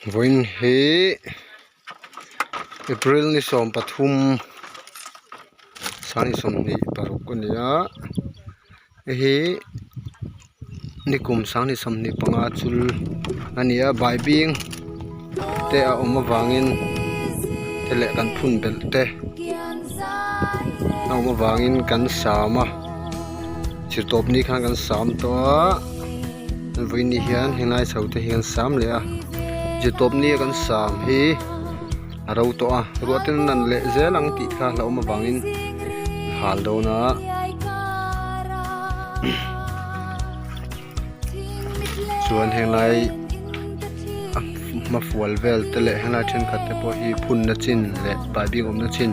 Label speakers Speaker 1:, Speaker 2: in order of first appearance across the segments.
Speaker 1: Vawiin hi April ni 13 sang 26 a ni a hei hi nikum sang 25 chul a ni a baibing te a awm avangin te leh kan phun belh te a awm avangin kan sam a zirtawp ni khan kan sam tawh a. Vawiin ni hian helai chho te hi an sam leh a zirtawp ni a kan sam hi a ro tawh a ruah ten a nan leh zel ang tih kha hlauhawm avangin a hal dawn a chuan henglai a hmafual vel te leh helai thenkhat te pawh hi phunna chin leh baibing awmna chin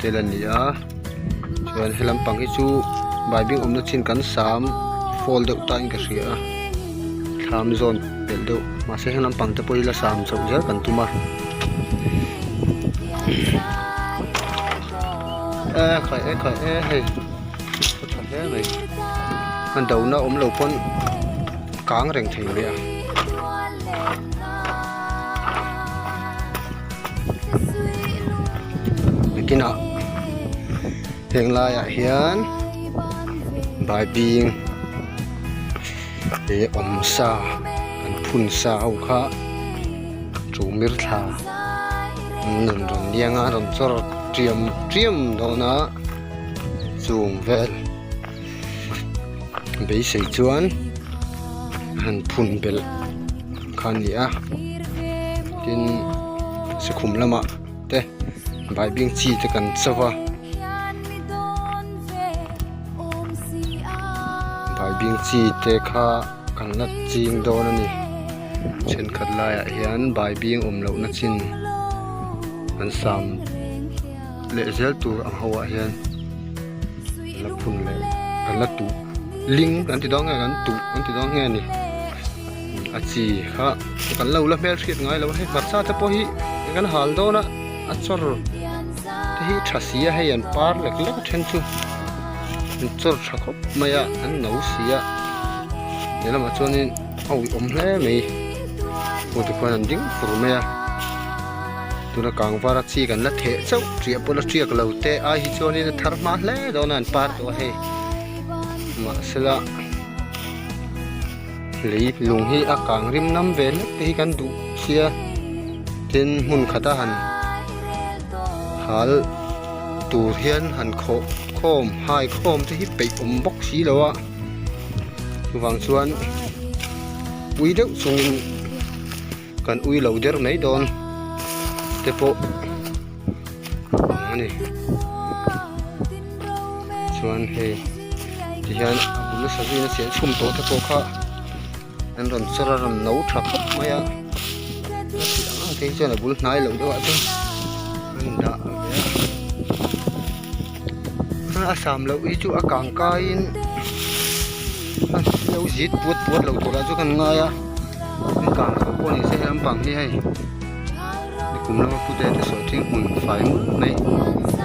Speaker 1: tel a ni a. Chuan he lampang hi chu baibing awmna chin kan sam fall deuh ta in ka hria a thlam zawn pelh deuh mahse he lampang te pawh hi la sam chhoh zel kan tum a e khai e khai e hei a tha hle mai a do na awm lo pawn kang reng thei mai a. Nakinah heng laiah hian baibing leh awmsa an phun sa ho kha tumir thla an rawn rawn liang a rawn chawr tiam tiam dawn a chung vel beisei chuan han phun belh kha a ni a tin sikhum lamah te baibing chi te kan cho a baibing chi te kha kan la ching dawn a ni thenkhat laiah hian baibing awm lohna chin an sam leh zel tur ang ho ah hian la phun leh an la tuh ling kan ti dawn nge kan tuh kan ti dawn nge ni a chi kha kan lo la hmelhriat ngai lo a hei hmarcha te pawh hi kan hal dawn a a chawr te hi tha si a hei an par lek lek a then chu an chawr tha khawp mai a an no si a lehlamah chuanin a uiawm hle mai hmuh te khuan an ding fur mai a. Tuna kangvar a chi kan la theh chauh triah pawh la tiak lo te ai hi chuanin a thar hma hle dawn a an par tawh a hei mahsela lei lung hi a kang rim nam ve hlek te hi kan duh sia tin hmun khata han hal tur hian han khawh khawm hai khawm te hi peih awm bawk si lo a chuvang chuan pui deuh chungin. Kan ui lo der mai dawn te pawh a ni chuan hei ti hian a bul nasa zuiin a cheh chhum tawh te pawh kha an rawn chawr a rawn no tha khawp mai a a tih ang ang te hi chuan a bul hnai loh deuh ah chuan an dah ve a a sam loh hi chu a kang kaiin a lo zit puat puat loh turah chu kan ngai a. An kang chho pawh ni se he lampang hi hei nikum lama pute te sawi thing hmun fai mawlh mai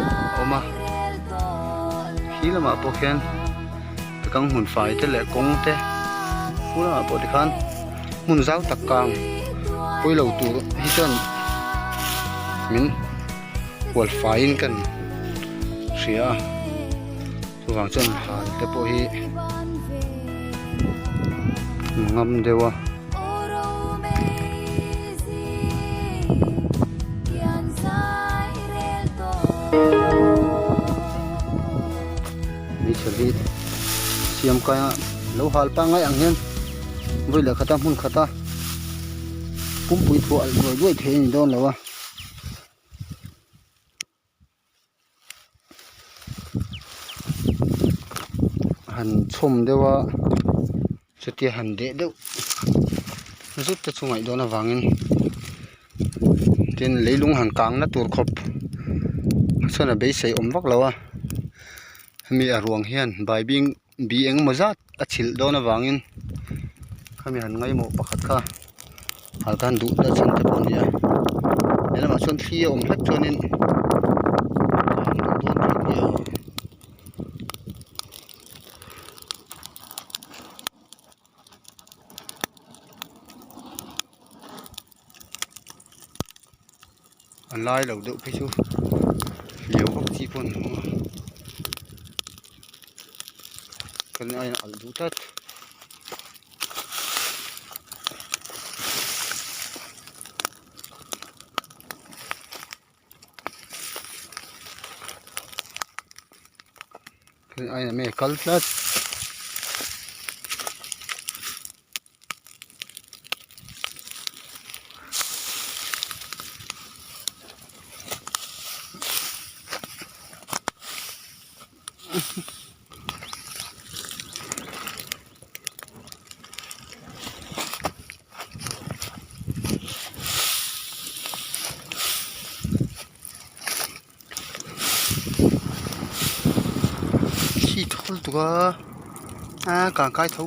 Speaker 1: a awm a khi lamah pawh khian kang hmun fai te leh kawng te khu lamah pawh tikhan hmun zau tak kang pawi lo tur hi chuan min hual faiin kan hria a. Chuvang chuan hal te pawh hi ngam deuh a. Meichher hi siam kai a lo hal pangngai ang hian vawi leh khata hmun khata pumpui thuah alh duai duai thei a ni dawn lo a. Han chhawm deuh a chutia han deh deuh zut te chu ngaih dawn avangin tin leilung han kang na tur khawp chuan a beisei awm vak lo a hemi a ruang hian baibing bi engemaw zat a chhilh dawn avangin khami han ngaimawh pakhat kha hal khan duh na chhan te pawh a ni a helamah chuan thli a awm hlek chuanin a han duh dawn thin nia. A lai lo deuh phei chu hliau vak chi pawh a ni lo a kan a in alh duh tlat. Ai kal tlat. Khi thul tuk a a kang kai tho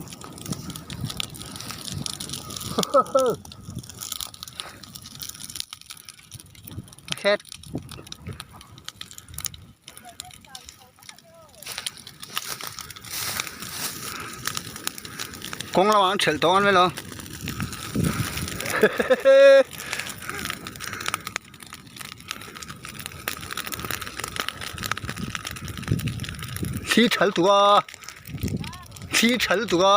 Speaker 1: a khet. Kawng lamah an thelh tawh ang vel aw Thli thal tuk a thli thal tuk a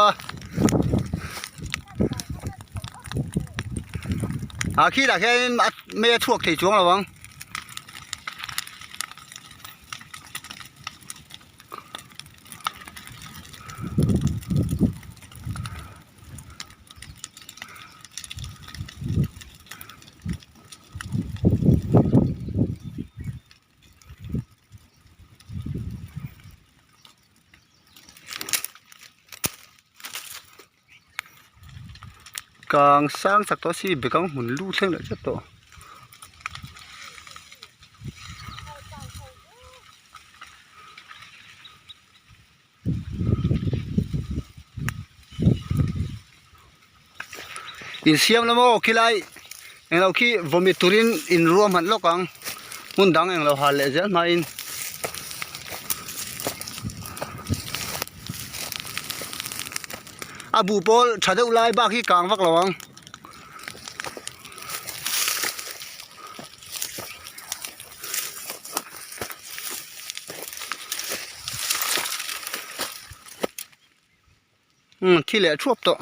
Speaker 1: ah khi lah khian mei a chhuak thei chuang lo ang. Kang sang chak tawh a si bekang hmun lu thleng leh tlat tawh. Insiam la maw khilai englo khi vawmit turin in ruahman lawk ang hmun dang englo hal leh zel hmain. A buh pawl tha deuh lai bak hi kang vak lo ang. Umm thi leh thuap tawh.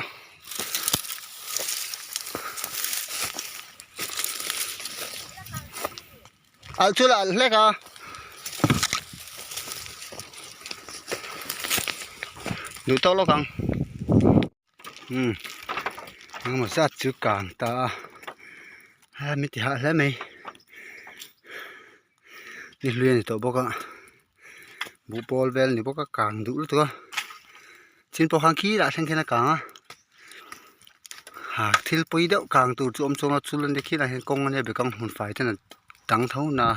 Speaker 1: Alh chu la alh hlek a. Duh tawk lawk ang. Umm engemaw zat chu kang ta a a mi ti hah hle mai ni hlui a ni tawh bawk a buh pawl vel a ni bawk a kang duh lutuk a chin pawh khan khi lah thleng khian a kang a ha thil pawi deuh kang tur chu awm chuang a chul a nia khi lai hian kawng a nia bekang hmun fai ten a dang tho na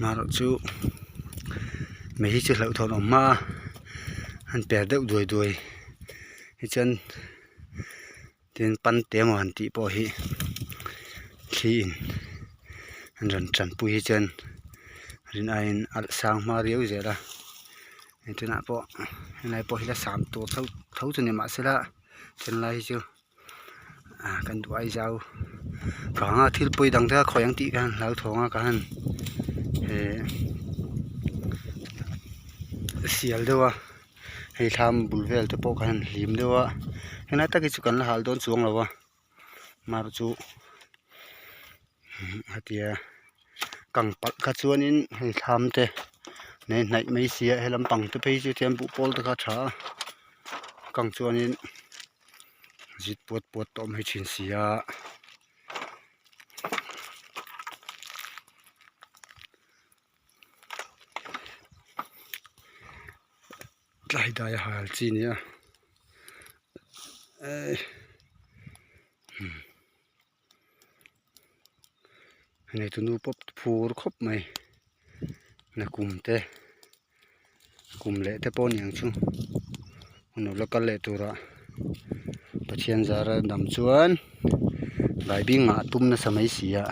Speaker 1: marawh chu mei hi chu hlauhthawn awm hma a an per deuh duai duai hi chuan tin pante emaw han tih pawh hi thli in an rawn tanpui hi chuan rin aiin alh sang hma riau zel a engtinah pawh helai pawh hi la sam tur tho tho chu ni mahsela chenlai hi chu. Ah kan duh ai zau vanga thil pawi dang te kha khawi ang tih ka han hlau thawng a ka han eh sial deuh a hei thlam bul vel te pawh ka han hlim deuh a helai tak hi chu kan la hal dawn chuang lo a mar chu hetia kang palh kha chuanin hei thlam te nei hnaih mai sia he lampang te phei chu tihian buh pawl te kha a tha a kang chuanin. Zit puat puat tawh mai thin si a. Tlai dai a hal chi a ni a eh hei tu nu pawh phur khawp mai nakum te. Kum leh te pawh niang chu hun lo la kal leh turah Pathian zara dam chuan baibing ah tum nasa mai si a.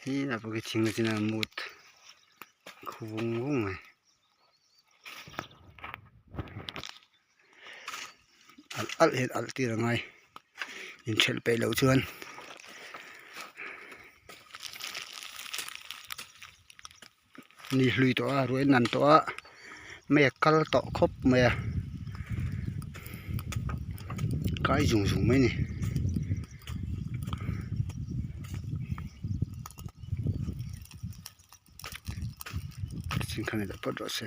Speaker 1: He lah pawh khi thing chin a mut khu vung vung mai. Alh alh hian alh tir a ngai inthelh peih loh chuan. Ni hlui tawh a ruai nan tawh a mei a kal tawh khawp mai a kai zung zung mai a ni. Chingkhan in dah phawt rawh se.